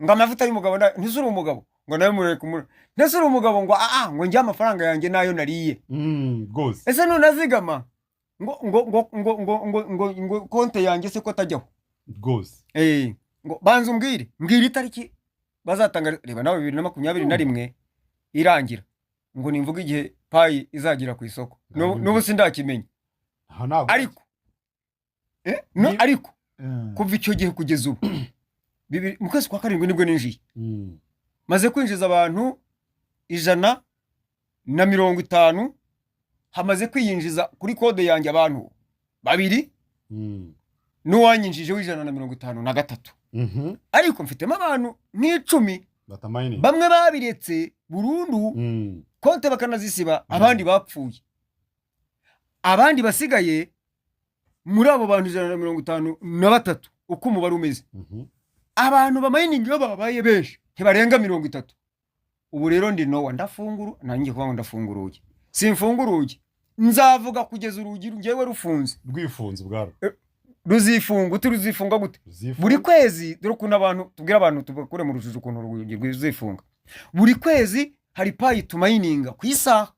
Ngo amavuta y'umugabo ntise uri umugabo, ngo nawe mureke umure, ntise uri umugabo, ngo aa, ngo njye amafaranga yanjye nayo nariye. Rwose. Ese nunazigama ngo konte yanjye se ko atajyaho? Rwose. Ngo banza umbwire, mbwira itariki bazatanga. Reba nawe, 2021 irangira, ngo nimvuge igihe Pi izagera ku isoko. N'ubu sindakimenya. Aha ntabwo. Ariko no, ariko kuva icyo gihe kugeza ubu, mu kwezi kwa karindwi nibwo ninjiye, maze kwinjiza abantu 150, hamaze kwiyinjiza kuri code yanjye abantu babiri n'uwanyinjije w'153. Ariko mfitemo abantu nk'icumi batamayini bamwe babiretse burundu, konte bakanazisiba, abandi bapfuye, abandi basigaye muri abo bantu 153, uko umubare umeze, abantu bamayiningi iyo babaye benshi ntibarenga 30. Ubu rero ndi nowa, ndafunguru, nanjye kuvuga ngo ndafunga urugi, simfunga urugi, nzavuga kugeza urugi ngewe rufunze. Rwifunze ubwarwo. Ruzifunga uti? Ruzifunga gute? Ruzifunga. Buri kwezi, dore ukuntu abantu tubwira abantu, tubakure mu rujijo ukuntu urugi rwizifunga. Buri kwezi hari Pi tumayininga ku isaha.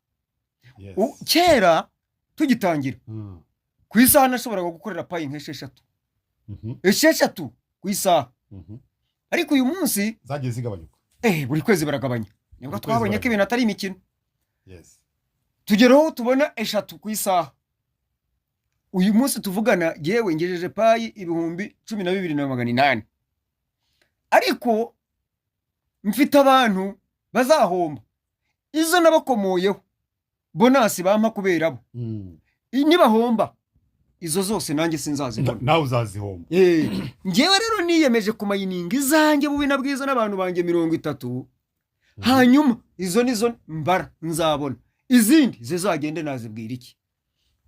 Kera tugitangira, ku isaha nashoboraga gukorera Pi nk'esheshatu, 6 ku isaha. Ariko uyu munsi zagiye zigabanyuka. Buri kwezi baragabanya, nibwo Buri kwezi twabonye ko baragabanya. ibintu atari imikino. Tugeraho tubona 3 ku isaha. Uyu munsi tuvugana, yewe, ngejeje Pi 12,800, ariko mfite abantu bazahomba izo nabakomoyeho bonus bampa kubera bo. Nibahomba izo zose, nanjye sinzazibona. Nawe uzazihomba. Njyewe rero niyemeje kumayininga izanjye bubi na bwiza n'abantu banjye 30, hanyuma izo nizo mbara nzabona, izindi zizagende nazibwira iki?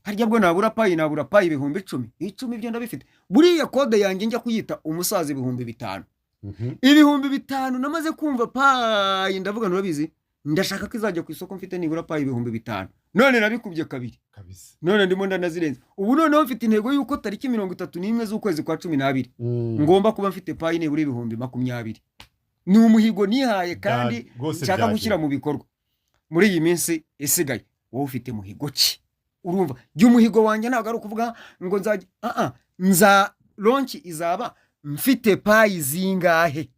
Harya bwo nabura Pi? Nabura Pi 10,000, 10 ibyo ndabifite. Buriya code yanjye njya kuyita umusaza 5000. 5000 namaze kumva Pi, ndavuga nturabizi, ndashaka ko izajya ku isoko mfite nibura Pi 5000. None nabikubye kabiri. Kabisa. None ndimo ndanazirenza. Ubu noneho mfite intego y'uko tariki 31 z'ukwezi kwa 12 ngomba kuba mfite Pi nibura 20,000. Ni umuhigo nihaye kandi Rwose nshaka byagera. gushyira mu bikorwa muri iyi minsi isigaye. Wowe ufite muhigo ki? Urumva jya umuhigo wanjye ntabwo ari ukuvuga ngo nzajya, ah ah, nza launch izaba mfite Pi zingahe?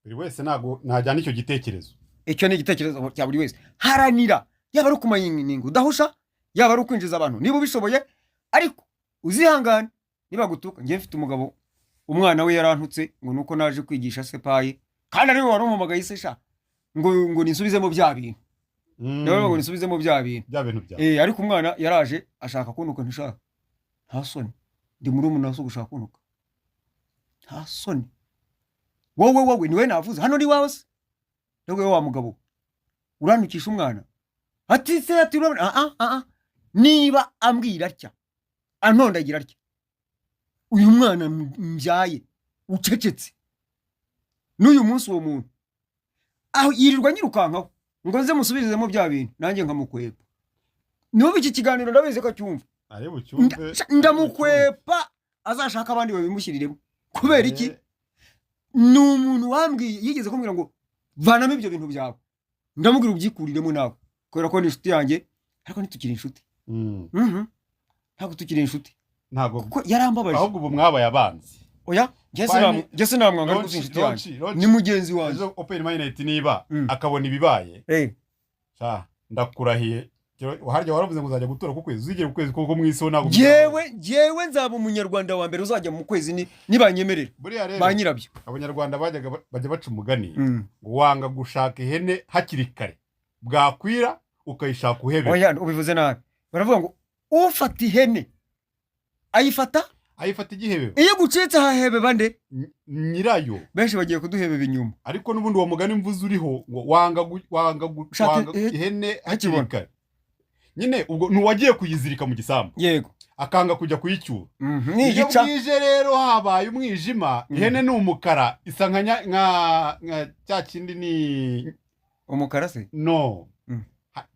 Buri wese ntabwo ntajyana icyo gitekerezo. Icyo ni igitekerezo cya buri wese. Haranira, yaba ari ukumayininga udahusha, yaba ari ukwinjiza abantu niba ubishoboye, ariko uzihangane niba gutuka. Njye mfite umugabo, umwana we yarantutse ngo nuko naje kwigisha se Pi, kandi ariwe wari umuhamagaye se sha, ngo nisubizemo bya bintu. Nawe ngo nisubizemo bya bintu. Bya bintu byawe. Ariko umwana yaraje ashaka kuntuka. Ntishaka, nta soni, ndi muri umuntu wese gushaka kuntuka, nta soni. Wowe niwe navuze hano ni wawe se? Wowe wa mugabo urantukisha umwana, ati se, ati urabona, ah ah ah ah. Niba ambwira atya, antondagira atya, uyu mwana mbyaye ucecetse n'uyu munsi, uwo muntu aho yirirwa nyirukankaho ngo nze musubizemo bya bintu, nanjye nkamukwepa. N'ubu iki kiganiro ndabizi ko acyumva. Ari bucyumve. Ndamukwepa, azashaka abandi babimushyiriremo. Kubera iki? Ni umuntu wambwiye, yigeze kumbwira ngo vanamo ibyo bintu byawe, ndamubwira ubyikuriremo nawe, kubera ko ni inshuti yanjye, ariko ntitukiri inshuti. Ntabwo tukiri inshuti. Ntabwo. Kuko yarambabaje. Ahubwo ubu mwabaye abanzi. Oya, njye sinamwanga, ariko si inshuti yanjye. Ni mugenzi wanjye. Ejo open mainnet niba akabona ibibaye, sha ndakurahiye, harya waravuze ngo uzajya gutura ku kwezi, uzigera ku kwezi kuko mu isi ho ntabwo Jewe nzaba umunyarwanda wa mbere uzajya mu kwezi nibanyemerera. Buriya rero Ba nyirabyo. abanyarwanda bajyaga bajya baca umugani ngo wanga gushaka ihene hakiri kare, bwakwira ukayishaka uhebera. Oya, ubivuze nabi. Baravuga ngo ufata ihene ayifata Ayifata igihebeba. Iyo gucitse hahebeba nde? Nyirayo. Benshi bagiye kuduhebeba inyuma. Ariko n'ubundi uwo mugani mvuze uriho ngo wanga Shaka wanga ihene hakiri ntakibona. kare nyine, ubwo ntuwagiye kuyizirika mu gisambu, akanga kujya kuyicyura. Iyo Niyica. bwije rero habaye umwijima, ihene ni umukara, isa nka cya kindi ni Umukara se? No.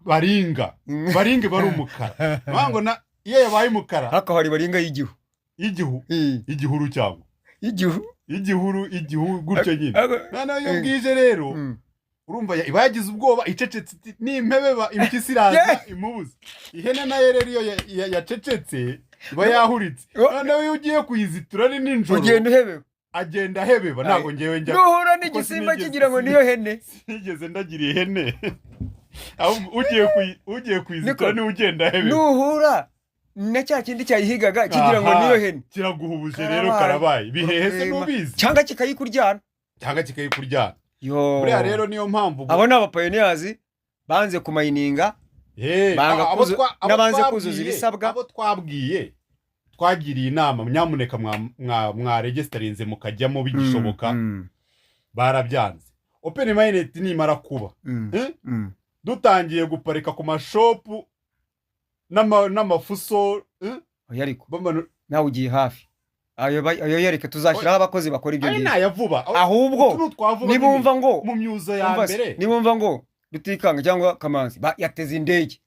Baringa. Baringa iba ari umukara. Niyo ngo na iyo yabaye umukara Hako hari baringa y'igihu. Y'igihu, y'igihuru cyangwa Y'igihu. Y'igihuru, igihu gutyo nyine. Noneho iyo bwije rero, urumva iba yagize ubwoba, icecetse, iti nimpebeba impyisi iraza imubuze. Ihene nayo rero iyo yacecetse iba yahuritse. Noneho iyo ugiye kuyizitura ari nijoro, ugenda uhebeba. Agenda ahebeba. Ntabwo ngewe njya Nuhura kuko n'igisimba sinigeze kigira ngo niyo hene. Sinigeze ndagira ihene, ahubwo ugiye kuyizitura Niko. niwe ugenda ahebeba. Nuhura na cya kindi cyayihigaga kigira ngo Aha, niyo hene. Kiraguhubuje rero. Karabaye. Karabaye, bihehe se? Nubizi. Cyangwa kikayikuryana. Cyangwa kikayikuryana. Yo. Buriya rero niyo mpamvu Abo ni abapioneers banze kumininga, banga abo n'abanze kuzuza ibisabwa. Abo twabwiye, twagiriye inama, nyamuneka mwaregestarinze mukajyamo bigishoboka, barabyanze. Open mainnet nimara kuba, Eh? Dutangiye guparika ku mashopu n'amafuso, eh? Oya, ariko nawe ugiye hafi ayo yereke tuzashyiraho abakozi bakora ibyo Ari ngibyo. naya vuba. Ahubwo Utu ni utwa vuba nibumva nyine. ngo Mu myuzo ya umva se, mbere. nibumva ngo Rutikanga cyangwa Kamanzi yateze indege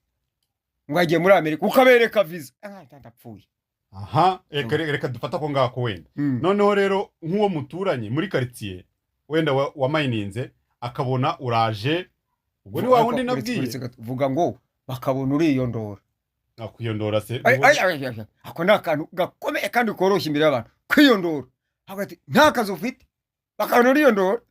ngo agiye muri Amerika, ukabereka visa. Ah, ndapfuye. Aha, reka dufate ako ngako wenda. Noneho rero nk'uwo muturanye muri karitsiye wenda wamayininze, akabona uraje, ubwo ni wa wundi nabwiye. Uretse gato, vuga ngo bakabona uriyondora. Nakwiyondora se? Ay, ay, ay, ay, ay. Ako ni akantu gakomeye kandi koroshye imbere y'abantu, kwiyondora. Avuga ati nta kazi ufite, bakabona uriyondora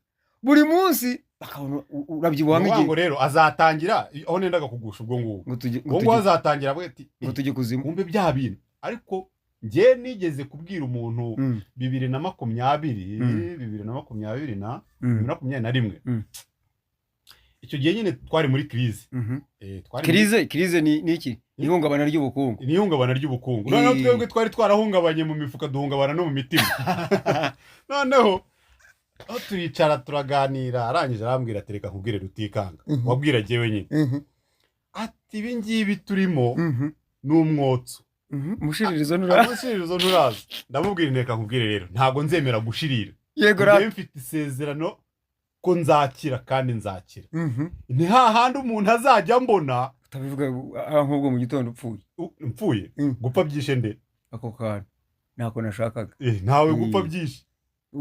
buri munsi, bakabona urabyibuha Ni nk'igihe. ngo rero azatangira aho nendaga kugusha ubwo ngubwo. Ngo tujye ngo Ubwo ngubwo azatangira avuga ati ngo tujye kuzimu. Kumbe bya bintu. Ariko njye nigeze kubwira umuntu 2020, 2020 na 2021. Icyo gihe nyine twari muri crise. Twari muri Crise ni iki? Ihungabana ry'ubukungu. Ni ihungabana ry'ubukungu. Noneho twebwe twari twarahungabanye mu mifuka, duhungabana no mu mitima. Noneho aho turicara turaganira, arangije arambwira ati: "Reka nkubwire Rutikanga." Wabwira jyewe nyine. Ati: "Ibi ngibi turimo ni umwotso." Umushiririzo nturaza. Umushiririzo nturaza. Ndamubwira nti: "Reka nkubwire rero, ntabwo nzemera gushirira." Yego. Njyewe mfite isezerano ko nzakira kandi nzakira. Ni hahandi umuntu azajya mbona. Utabivuga nk'ubwo mu gitondo upfuye. Mpfuye? Mm. Gupfa byishe nde? Ako kantu ntako nashakaga. Ntawe gupfa byishe.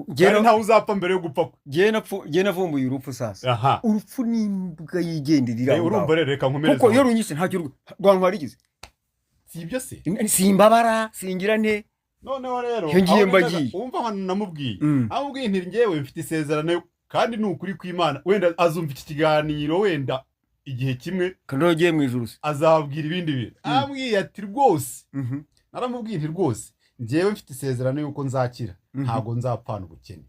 Njye Kandi ntawe uzapfa mbere yo gupfa kwe. Njye navumbuye urupfu sasa. Urupfu ni imbwa yigendera iri aho Urumva ngaho. rero, reka nkomereze Kuko iyo aho. runyise ntacyo rwantwara igize. Si ibyo se? Simbabara, singira nte. Noneho rero Iyo ngiye aho mba nendaga- ngiye. Wumva ahantu namubwiye, amubwiye nti: "Njyewe mfite isezerano kandi ni ukuri kw'Imana." Wenda azumva iki kiganiro wenda igihe kimwe. Kandi ugiye mu ijuru se? Azabwira ibindi bintu. Arambwiye ati: "Rwose." Naramubwiye nti: "Rwose njyewe mfite isezerano y'uko nzakira, ntabwo nzapfana ubukene."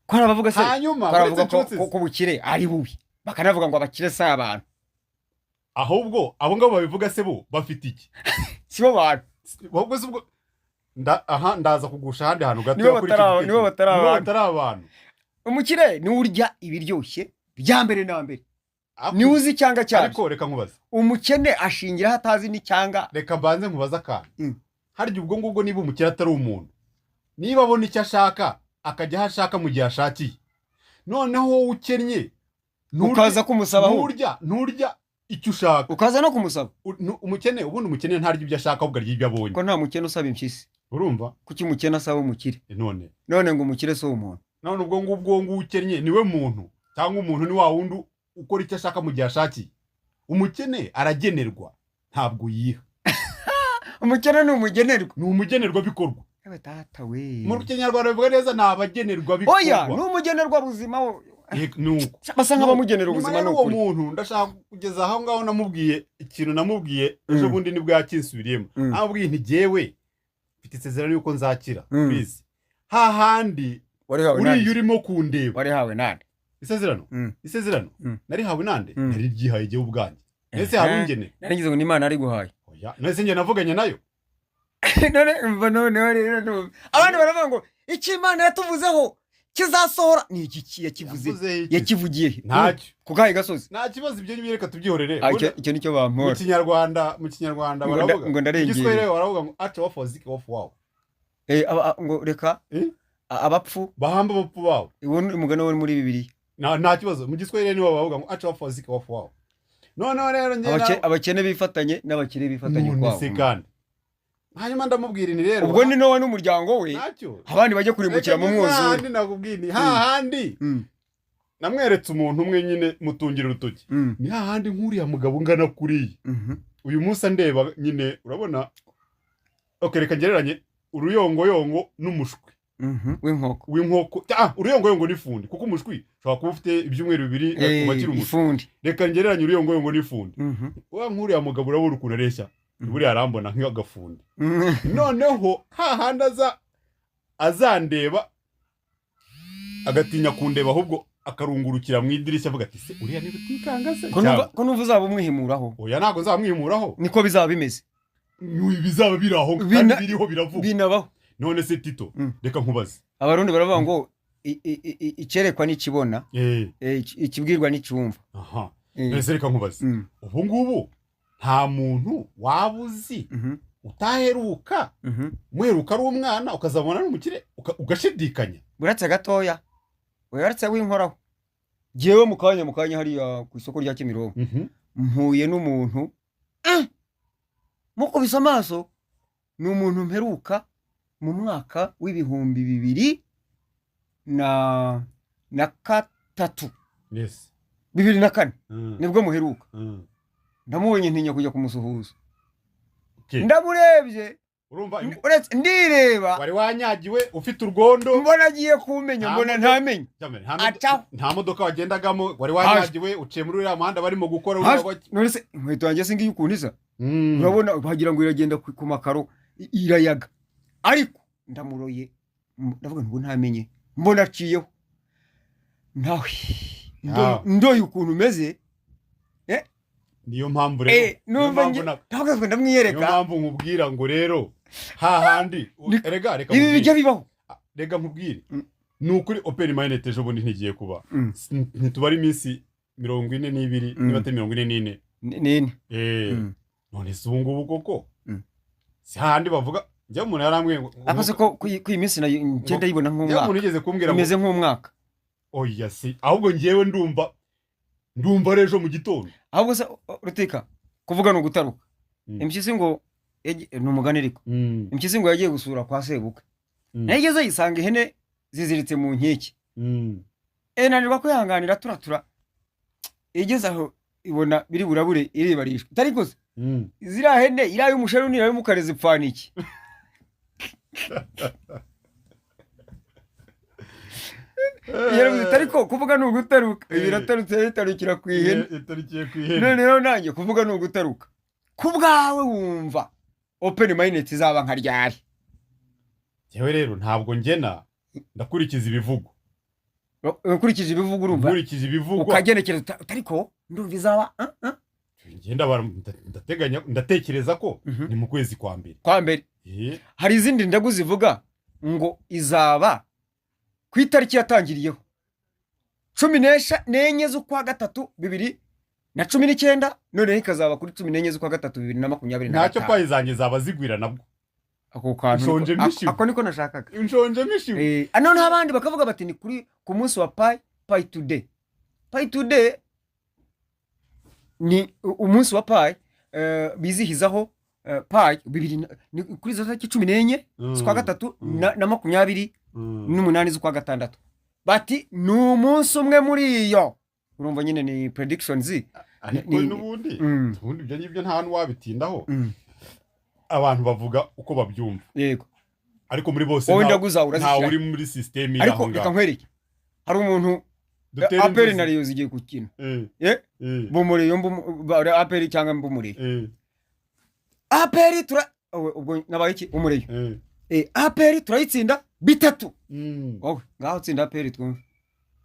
Ko hari abavuga se, Hanyuma ko hari abavuga uretse inshuti ko ubukire ari bubi, bakanavuga ngo abakire si abantu. Ahubwo abo ngabo babivuga se bo bafite iki? Si bo bantu. Ahubwo se ubwo aha ndaza kugusha ahandi hantu gato Nibo kuri icyo gitekerezo. Nibo batari Nibo abantu. batari abantu. Umukire niwe urya ibiryoshye bya mbere na mbere, niwe uzi icyanga cyabyo. Ariko reka nkubaze. Umukene ashingiraho atazi n'icyanga. Reka mbanze nkubaze akantu. Harya ubwo ngubwo niba umukire atari umuntu, niba abona icyo ashaka akajya aho ashaka mu gihe ashakiye, noneho wowe ukennye Ukaza kumusaba aho. Nturya icyo ushaka. Ukaza no kumusaba. Umukene, ubundi umukene ntarya ibyo ashaka, ahubwo arya ibyo abonye. Ko nta mukene usaba impyisi. Urumva? Kuki umukene asaba umukire? None None ngo umukire si umuntu. None ubwo ngubwo uwo nguwo ukennye niwe muntu, cyangwa umuntu ni wa wundi ukora icyo ashaka mu gihe ashakiye? Umukene aragenerwa, ntabwo yiha. Umukene ni umugenerwa. Ni umugenerwabikorwa. Ewe data we! Mu Kinyarwanda bivuga neza, ni abagenerwabikorwa. Oya, ni umugenerwa buzima wo. Ni uko. Basa nk'abamugenera Nyuma ubuzima rero ni uwo ukuri. muntu ndashaka kugeza aho ngaho namubwiye ikintu namubwiye ejo bundi nibwo yakinsubiriyemo. Namubwiye nti: "Jyewe mfite isezerano y'uko nzakira." Please, hahandi Warihawe uriya nande? urimo kundeba. Warihawe nande? Isezerano? Isezerano narihawe nande? Nari ryihaye jyewe ubwanjye. Mbese hari ungenera? Nari ngize ngo ni Imana ariguhaye. Oya, none njye navuganye nayo? None umva, noneho rero abandi baravuga ngo icyo Imana yatuvuzeho kizasohora. Ni iki yakivuze? Yavuzeho iki? Yakivugiye he? Ntacyo. Ku kahe gasozi? Nta kibazo, ibyo ngibyo reka tubyihorere. Ah, icyo nicyo Mu bampora. Kinyarwanda, mu Kinyarwanda baravuga, Ngo ndarengera. mu Giswahili baravuga ngo acha wafu wazike wafu wao. Ngo reka Eh? abapfu bahamba abapfu babo. Uwo ni umugani wo muri Bibiliya. Nta kibazo, mu Giswahili nibo bavuga ngo acha wafu wazike wafu wao. Noneho rero njye Abakene bifatanye n'abakire bifatanye None ukwabo. se kandi Hanyuma ndamubwira ni rero Ubwo ni Nowa n'umuryango we, ntacyo. abandi bajya kurimbukira mu Reka mwuzure. Hahandi nakubwiye ni hahandi namweretse umuntu umwe nyine, mutungira urutoki. Ni hahandi nk'uriya mugabo ungana kuriya uyu munsi andeba nyine, urabona, okay, reka ngereranye uruyongoyongo n'umushwi W'inkoko. W'inkoko. Ah, uruyongoyongo n'ifundi, kuko umushwi ushobora kuba ufite ibyumweru 2 kuba akiri umushwi. Ifundi. Reka ngereranye uruyongoyongo n'ifundi. Wa nk'uriya mugabo, urabona ukuntu areshya. Buriya arambona nk'agafundi. Noneho hahandi aza azandeba agatinya kundeba, ahubwo akarungurukira mu idirishya avuga ati: "Se uriya ni Rutikanga se?" Ko numva uzaba umwihimuraho? Oya, ntabwo nzamwimuraho. Niko bizaba bimeze. Bizaba biri aho kandi biriho biravuga. Binabaho. None se Tito, reka nkubaze. Abarundi baravuga ngo icyerekwa n'ikibona, ikibwirwa n'icyumva. Aha. None se reka nkubaze, ubu ngubu nta muntu waba uzi utaheruka, muheruka ari umwana, ukazabona ari umukire, ugashidikanya? Buretse gatoya, uretse w'inkoraho, jyewe mu kanya hariya ku isoko rya Kimironko mpuye n'umuntu, mukubise amaso ni umuntu mperuka mu mwaka wa 2003. 2004 nibwo muheruka. Ndamubonye ntinya kujya kumusuhuza. Ndamurebye, Urumva uretse ndireba. Wari wanyagiwe, ufite urwondo. Mbona agiye kumenya, mbona ntamenye. Acaho. Nta modoka wagendagamo, wari wanyagiwe, uciye muri uriya muhanda barimo gukora uriya None se inkweto yanjye singiye ukuntu isa? Urabona wagira ngo iragenda ku makaro, irayaga. Ariko ndamuroye, ndavuga ngo ntamenye, mbona aciyeho ntawe. Ndoye ukuntu umeze. Niyo mpamvu rero niyo Numva mpamvu ndavuga ngo niyo ndamwiyereka. mpamvu nkubwira ngo rero hahandi erega reka Ibi nkubwire. bijya bibaho. Reka nkubwire, ni ukuri open mainnet ejo bundi ntigiye kuba. Ntitubara iminsi 42, niba atari 44. Nini. None se ubu ngubu koko si hahandi bavuga, njyewe umuntu yarambwiye ngo Akoze ko ku iyi minsi nayo ngenda yibona njyewe nk'umwaka. Umuntu yigeze kumbwira ngo Imeze nk'umwaka. Oya si, ahubwo njyewe ndumva ari ejo mu gitondo. Ahubwo se Rutika, kuvuga ni ugutaruka. Impyisi ngo ni umugani ariko, impyisi ngo yagiye gusura kwa sebukwe, nayo igeze yisanga ihene ziziritse mu nkike, inanirwa kwihanganira, turatura, igeze aho ibona biri burabure, iribarishwa itari gusa. Ziriya hene, iriya y'umusheru n'iriya y'umukara, zipfana iki? Yaravuze iti: "Ariko kuvuga ni ugutaruka." Ibi iratarutse, bitarukira ku ihene. Itarukiye ku ihene. None rero nanjye kuvuga ni ugutaruka. Ku bwawe wumva open mainnet izaba nka ryari? Njyewe rero ntabwo ngena, ndakurikiza ibivugwa. Ukurikije ibivuga, urumva Nkurikije ibivugwa. ukagenekereza ariko ndumva izaba Ngenda ndateganya, ndatekereza ko ni mu kwezi kwa mbere. Kwa mbere. Hari izindi ndagu zivuga ngo izaba ku itariki yatangiriyeho, 14 z'ukwa gatatu 2019, noneho ikazaba kuri 14 z'ukwa gatatu bibiri na makumyabiri na Ntacyo. gatanu. Pi zanjye zaba zigwira nabwo. Ako kantu Nshonje mishiwe. Ako niko nashakaga. Nshonje mishiwe. Noneho abandi bakavuga bati ni kuri ku munsi wa Pi, Pi Today. Pi Today ni umunsi wa Pi, bizihizaho Pi ni kuri izo tariki 14 z'ukwa gatatu na makumyabiri n'umunani z'ukwa gatandatu. Bati ni umunsi umwe muri iyo. Urumva nyine ni predictions. Ariko n'ubundi ubundi ibyo ngibyo nta n'uwabitindaho. Abantu bavuga uko babyumva. Ariko muri bose Wowe ndaguza ntawe urazishyira. uri muri système iri Ariko aho reka ngaho. nkwereke, hari umuntu Dutere APR inzuzi. na Rayon zigiye gukina. Bumureyo, APR cyangwa mbumureyo. APR tura ubwo nabaye iki, umureyo. APR turayitsinda 3. Wowe ngaho tsinda APR twumve.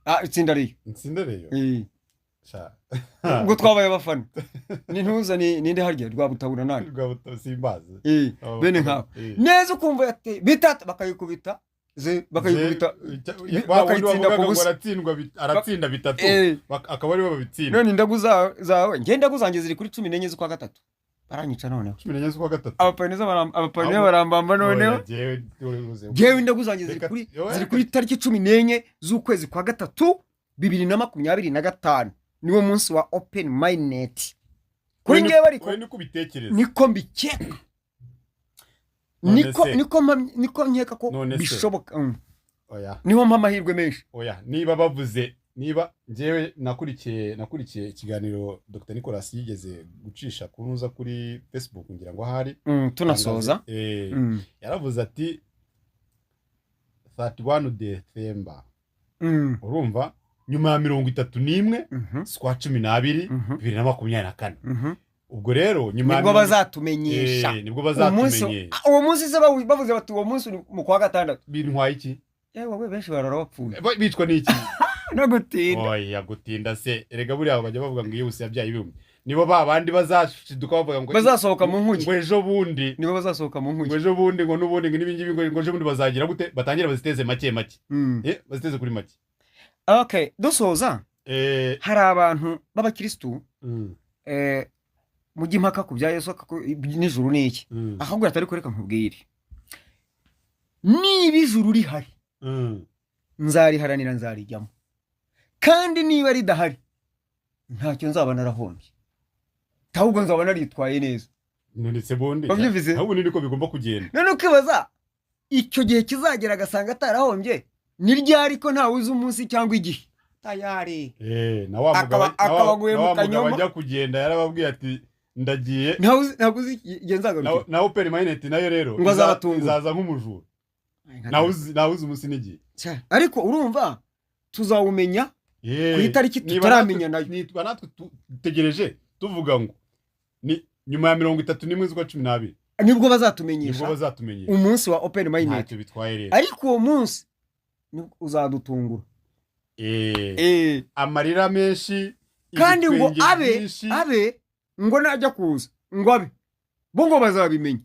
Ah, itsinda Rayon. Ntsinda Rayon. Sha. Ubwo twabaye abafana ni ntuza ni ninde harya, Rwabutabura nani? Rwabuta simbazi. Eh, bene nkawe. Neza, ukumva yateye 3, bakayikubita ze, bakayikubita Wa wundi bakayitsinda wavugaga ku ngo busa. Aratsindwa aratsinda 3, akaba aribo babitsinda. None indagu zawe, njye indagu zanjye ziri kuri 14 z'ukwa gatatu, baranyica noneho. 14 z'ukwa gatatu. Abapayiniya barambamba noneho. Oya, jyewe Njyewe indagu zanjye ziri kuri Oya, ziri kuri tariki 14 z'ukwezi kwa gatatu 2025, niwo munsi wa open mainnet kuri Wowe njyewe, ariko wowe niko ubitekereza. Niko mbikeka. None Niko se- niko niko nkeka ko None se- bishoboka. Oya. Niho mpa amahirwe menshi. Oya, niba bavuze, niba njyewe nakurikiye ikiganiro Dr Nicolas yigeze gucisha kunuza kuri Facebook, ngira ngo ahari. Tunasoza. Yaravuze ati 31 December. Urumva, nyuma ya 31 z'ukwa 12 2024. Ubwo rero nyuma ya Nibwo bazatumenyesha. Nibwo Umunsi. bazatumenyesha. Uwo munsi se bavuze bati uwo munsi uri mu kwa gatandatu. Bintwaye iki? Yewe we, benshi barara bapfuye. Bicwa n'iki? No gutinda. Oya, gutinda se, erega buriya bajya bavuga ngo iyo yabyaye ibihumbi, nibo ba bandi bazashiduka bavuga ngo Bazasohoka mu nkuge. ngo ejo bundi. Nibo bazasohoka mu Ngo nkuge. ejo bundi, ngo n'ubundi, ngo n'ibingibi, ngo ejo bundi bazagira gute, batangire baziteze make make. Baziteze kuri make. Okay, dusoza, hari abantu b'abakirisitu mujya impaka ku bya Yesu n'ijuru ni iki, ahubwo atari kureka nkubwire, niba ijuru rihari, nzariharanira, nzarijyamo, kandi niba ridahari ntacyo nzaba narahombye, ahubwo nzaba naritwaye neza. None se bundi Wabyumvise? ahubwo ni niko bigomba kugenda. None ukibaza icyo gihe kizagera agasanga atarahombye ni ryari, ko ntawe uzi umunsi cyangwa igihe tayari. Na wa mugabo Akaba aguye na mu wa mugabo kanyoma. ajya kugenda yarababwiye ati ndagiye. Ntabwo uzi igihe nzagarukira. Na open minded nayo rero Ngo azabatungura. izaza nk'umujura, ntawe uzi umunsi n'igihe. Ariko urumva tuzawumenya ku itariki Niba tutaramenya nayo. Niba natwe dutegereje tuvuga ngo ni nyuma ya 31 z'ukwa 12, Nibwo bazatumenyesha. Nibwo bazatumenyesha umunsi wa open minded. Ntacyo bitwaye rero. Ariko uwo munsi nibwo uzadutungura. Amarira menshi, Kandi ngo ibitwenge abe byinshi. Abe ngo najya kuza ngo abe bo ngo bazabimenya.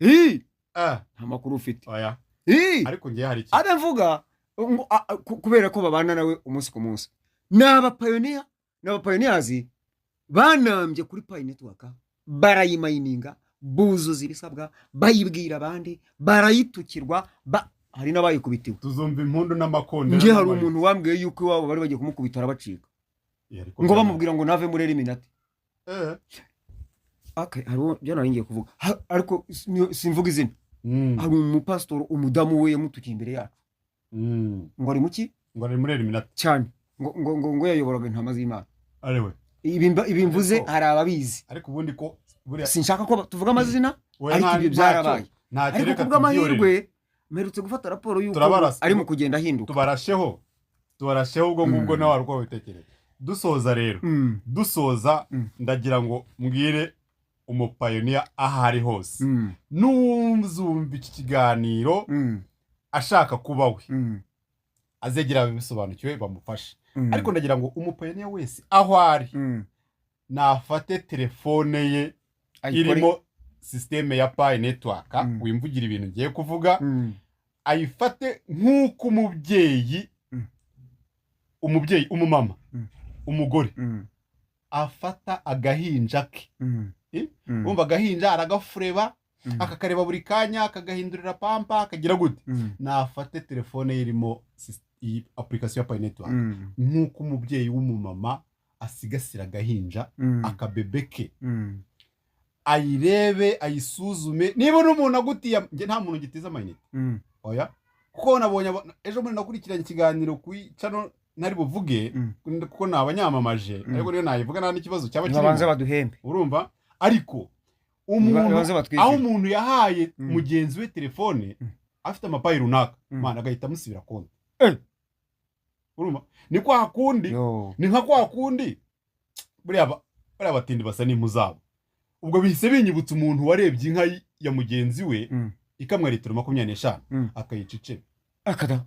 Ii, nta makuru ufite. Oya. Ii, Ariko ngiye hari ikintu abe mvuga ngo kubera ko babana nawe umunsi ku munsi, ni abapioneer, ni abapioneers banambye kuri Pi Network, barayimayininga, buzuza ibisabwa, bayibwira abandi, barayitukirwa, hari n'abayikubitiwe. Tuzumva impundu n'amakondera Njye hari n'amarira. umuntu wambwiye yuko iwabo bari bagiye kumukubita arabacika, Ariko ngo bamubwira ngo nave muri Illuminati. Okay, hari uwo byo nari ngiye kuvuga. Ariko simvuga izina. Hari umupasitori umudamu we yamutukiye imbere yacu, ngo ari muki? Ngo ari muri Illuminati. Cyane, ngo yayoboraga intama z'Imana. Ariwe. Ibi mvuze hari ababizi. Ariko ubundi ko buriya Sinshaka ko tuvuga amazina, Oya, ariko ibyo byarabaye. Ntacyo, Ariko reka kubw'amahirwe tubyihorere. mperutse gufata raporo y'uko Turabarasa. ari mu kugenda ahinduka. Tubarasheho ubwo ngubwo. Nawe wari uko wabitekereza. Dusoza rero, dusoza, ndagira ngo mbwire umupioneer aho ari hose, n'uzumva iki kiganiro ashaka kuba we, azegera ababisobanukiwe bamufashe. Ariko ndagira ngo umupioneer wese aho ari, nafate telefone ye irimo système ya Pi Network, wimvugira ibintu ngiye kuvuga, ayifate nk'uko umubyeyi, umubyeyi, umumama, umugore afata agahinja ke. Wumva, agahinja aragafureba, akakareba buri kanya, akagahindurira pampa, akagira gute. Nafate telefone ye irimo iyi application ya Pi Network, nk'uko umubyeyi w'umumama asigasira agahinja, akabebe ke, ayirebe, ayisuzume. Niba uri umuntu agutiye, njye nta muntu ngitiza amayinite. Oya, kuko nabonye ejo bundi nakurikiranye ikiganiro ku channel ntari buvuge, kuko ni abanyamamaje, ariko niyo nayivuga nta n'ikibazo cyaba Nibabanze kirimo. baduhembe. Urumva, ariko umuntu, Nibabanze batwishyure. aho umuntu yahaye mugenzi we telefone afite amaPi runaka, mana, agahita amusibira konti. Urumva, ni kwa kundi, Yo. ni nka kwa kundi buriya batindi basa n'impu zabo. Ubwo bihise binyibutsa umuntu warebye inka ya mugenzi we ikamwa litiro 25, akayica icebe. Akada.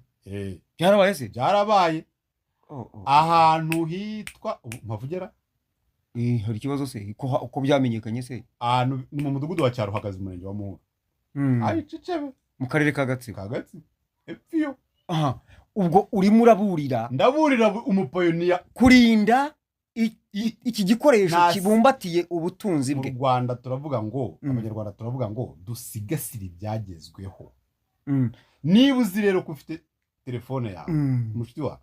Byarabaye se? Byarabaye. Oh. Ahantu hitwa ubu mpavugera. Hari ikibazo se ko uko byamenyekanye se? Ahantu ni mu mudugudu wa Cyaruhagaze, umurenge wa Muhura, ayica icebe. Mu karere ka Gatsibo. Ka Gatsibo epfo. Aha, ubwo urimo uraburira. Ndaburira umupioneer kurinda iki gikoresho kibumbatiye ubutunzi Mu bwe. Rwanda turavuga ngo, Abanyarwanda turavuga ngo dusigasire ibyagezweho. Niba uzi rero ko ufite telefone yawe, umushuti wawe,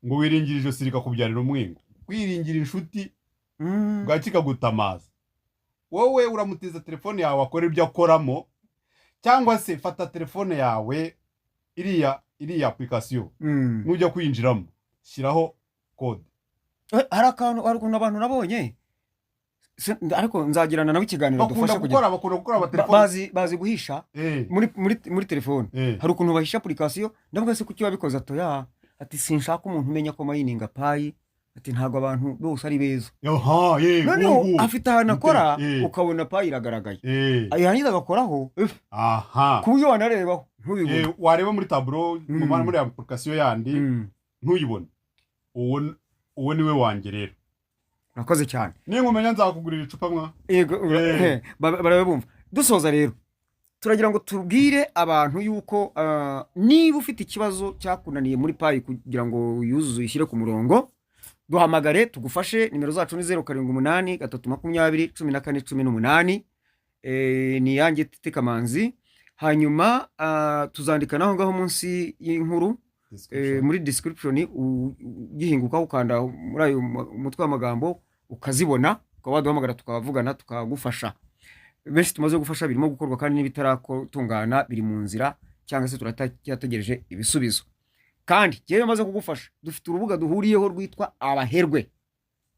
ngo wiringire ijosi rikakubyarira umwingo, kwiringira inshuti bwa kikagutamaza. Wowe uramutiza telefone yawe akora ibyo akoramo, cyangwa se fata telefone yawe, iriya application, nujya kwinjiramo shyiraho code. Hari akantu, hari ukuntu abantu nabonye, ariko nzagirana nawe ikiganiro Bakunda dufashe kugira gukora amatelefone. Bazi guhisha muri telefone. Hari ukuntu bahisha application. Ndavuga se kuki wabikoze? Atoya, ati sinshaka umuntu umenya ko mininga Pi, ati ntabwo abantu bose ari beza. Aha, Noneho uwo nguwo. afite ahantu akora, ukabona Pi iragaragaye, yarangiza agakoraho, ku buryo wanarebaho ntubibone. Wareba muri tableau, muri application yandi, ntuyibone. Uwo niwe wanjye rero. Urakoze cyane. Ninkumenya nzakugurira icupa mwa. Yego, barabe bumva. Dusoza rero, turagira ngo tubwire abantu yuko niba ufite ikibazo cyakunaniye muri Pi kugira ngo yuzuze uyishyire ku murongo, duhamagare tugufashe. Nimero zacu ni 0783201418. Ni iyanjye Tite Kamanzi. Hanyuma tuzandika naho ngaho munsi y'inkuru, muri description, ugihinguka ukanda muri ayo mutwe w'amagambo ukazibona, ukaba waduhamagara tukavugana tukagufasha. Benshi tumaze gufasha birimo gukorwa, kandi n'ibitaratungana biri mu nzira cyangwa se turacyategereje ibisubizo. Kandi njyewe maze kugufasha, dufite urubuga duhuriyeho rwitwa Abaherwe.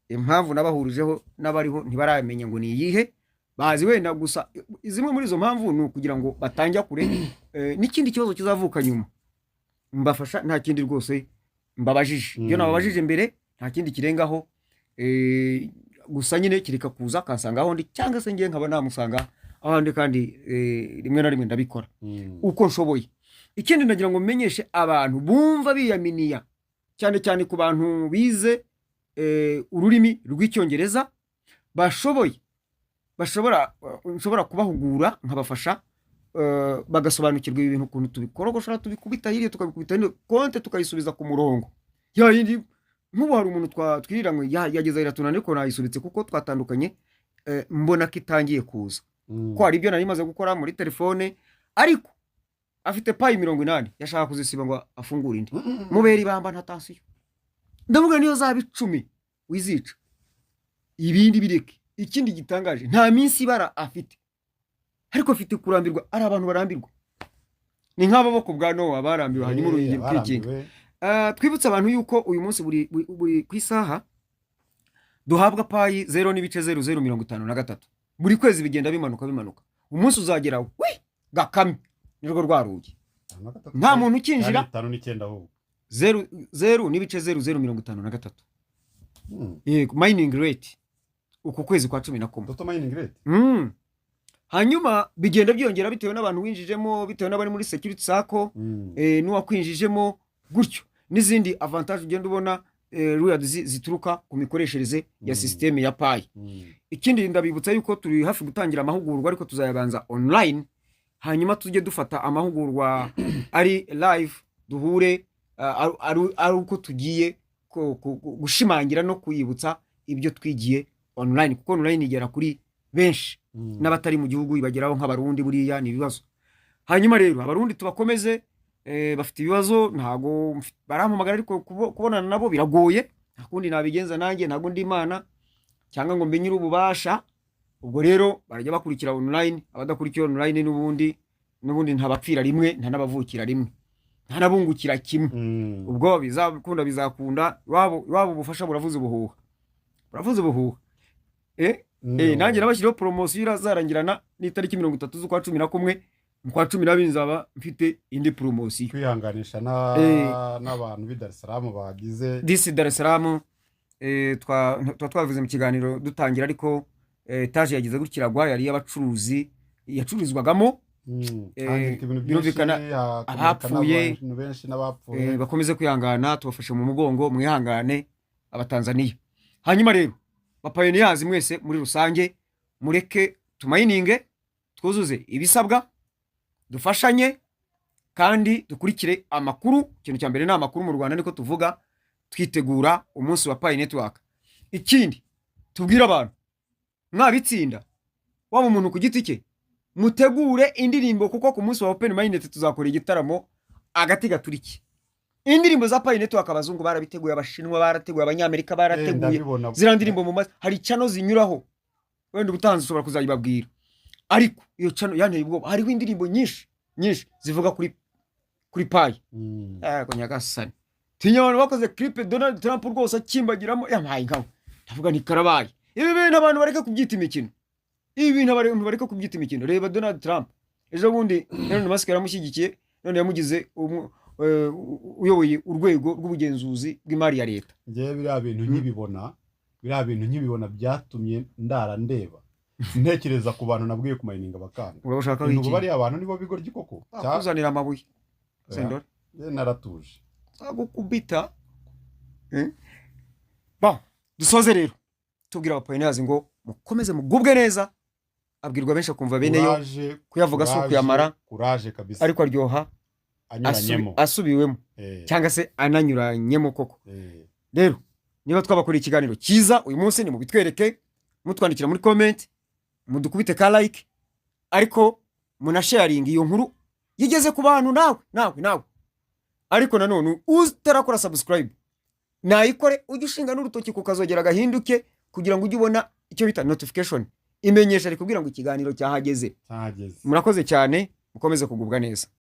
Impamvu nabahurijeho n'abariho ntibaramenya ngo ni iyihe, bazi wenda gusa zimwe muri izo mpamvu ni ukugira ngo batanjya kure. N'ikindi kibazo kizavuka nyuma mbafasha, nta kindi rwose mbabajije. Iyo nababajije mbere nta kindi kirengaho, gusa nyine kireka kuza akansanga aho ndi, cyangwa se ngiye nkaba namusanga aho ndi, kandi rimwe na rimwe ndabikora uko nshoboye. Ikindi ndagira ngo menyeshe abantu bumva biyaminiya, cyane cyane ku bantu bize ururimi rw'Icyongereza, bashoboye, bashobora, nshobora kubahugura nkabafasha, bagasobanukirwa ibi bintu ukuntu tubikorogoshora, tubikubita hirya, tukabikubita hino, konte tukayisubiza ku murongo ya yindi. Nk'ubu hari umuntu twiriranywe yageze iratunaniye, ariko nayisubitse kuko twatandukanye, mbona ko itangiye kuza, ko hari ibyo nari maze gukora muri telefone, ariko afite Pi 80, yashaka kuzisiba ngo afungure indi. Mubera ibamba nta tansiyo, ndavuga niyo zaba 10 wizica, ibindi bireke. Ikindi gitangaje, nta minsi ibara afite, ariko afite kurambirwa. Ari abantu barambirwa, ni nk'abo bo ku bwa Nowa barambiwe, hanyuma urugi rukikinga. Twibutse abantu yuko uyu munsi buri ku isaha duhabwa Pi 0.0053. Buri kwezi bigenda bimanuka bimanuka, umunsi uzagera wi gakame nirwo rwa rugi, nta muntu ukinjira. 59 ahubwo. 0, 0.0053. Yego, mining rate uku kwezi kwa 11. Total mining rate. Hanyuma bigenda byiyongera bitewe n'abantu winjijemo, bitewe n'abari muri security circle, n'uwakwinjijemo gutyo, n'izindi avantage ugenda ubona, rewards zituruka ku mikoreshereze ya système ya Pi. Ikindi ndabibutsa yuko turi hafi gutangira amahugurwa, ariko tuzayabanza online, hanyuma tujye dufata amahugurwa ari live, duhure ari uko tugiye gushimangira no kuyibutsa ibyo twigiye online, kuko online igera kuri benshi, n'abatari mu gihugu ibageraho, nk'Abarundi buriya ni ibibazo. Hanyuma rero Abarundi tubakomeze, bafite ibibazo, ntago barampamagara, ariko kubonana nabo biragoye. Nta kundi nabigenza nanjye, ntago ndi Imana cyangwa ngo mbe nyir'ububasha. Ubwo rero barajya bakurikira online. Abadakurikiye online n'ubundi ntabapfira rimwe, nta n'abavukira rimwe, nta n'abungukira kimwe. Ubwo bizakunda, bizakunda. Iwabo ubufasha buravuza ubuhuha, buravuza ubuhuha. Nanjye nabashyiriyeho poromosiyo irazarangirana n'itariki 30 z'ukwa 11. Mu kwa 12 nzaba mfite indi poromosiyo. Kwihanganisha n'abantu b'i Dar es Salaam bagize Disi Dar es Salaam, tuba twabivuze mu kiganiro dutangira, ariko etaje yagize gutya iragwa, yari iy'abacuruzi, yacururizwagamo. Hangirika ibintu byinshi, Birumvikana, hakomereka abapfuye, n'abantu benshi n'abapfuye. Bakomeze kwihangana, tubafashe mu mugongo, mwihangane Abatanzaniya. Hanyuma rero ba pioneers mwese muri rusange, mureke tumininge, twuzuze ibisabwa, dufashanye kandi dukurikire amakuru. Ikintu cya mbere ni amakuru mu Rwanda, niko tuvuga, twitegura umunsi wa Pi Network. Ikindi tubwire abantu, mwabitsinda, waba umuntu ku giti cye, mutegure indirimbo, kuko ku munsi wa open mainnet tuzakora igitaramo agati gaturiki. Indirimbo za Pi Network abazungu barabiteguye, Abashinwa barateguye, Abanyamerika barateguye. Ndabibona. Ziriya ndirimbo mu mazi hari channel zinyuraho. Wenda ubutanzi ushobora kuzayibabwira, ariko iyo channel yanteye ubwoba. Hariho indirimbo nyinshi nyinshi zivuga kuri Pi. Yego nyagasani, tinya abantu bakoze clip Donald Trump rwose akimbagiramo, yampaye inkawe. Ndavuga nti karabaye. Ibi bintu abantu bareke kubyita imikino, ibi bintu abantu bareke kubyita imikino. Reba Donald Trump ejo bundi, Elon Musk yaramushyigikiye, none yamugize uyoboye urwego rw'ubugenzuzi bw'imari ya leta. Njyewe biriya bintu nkibibona, biriya bintu nkibibona byatumye ndara ndeba, ntekereza ku bantu nabwiye kumayininga bakanga. Urabashaka Ibintu iki? Bariya abantu nibo bigoryi koko. Kuzanira amabuye. Sendore. Njye naratuje. Agukubita. Bon, dusoze rero tubwira aba pioneers ngo mukomeze mugubwe neza. Abwirwa benshi akumva bene yo. Kuraje. Kuyavuga si Kuraje, ukuyamara. Kuraje kabisa. Ariko aryoha anyuranyemo. Asubiwemo cyangwa se ananyuranyemo koko. Rero niba twabakoreye ikiganiro cyiza uyu munsi, ni mubitwereke mutwandikira muri comment, mudukubite ka like, ariko munasharinga iyo nkuru yigeze ku bantu. Nawe, nawe, nawe. Ariko nanone utarakora subscribe nayikore, ujye ushinga n'urutoki ku kazogera gahinduke kugira ngo ujye ubona icyo bita notification, imenyesha rikubwira ngo ikiganiro cyahageze. Cyahageze. Murakoze cyane, mukomeze kugubwa neza.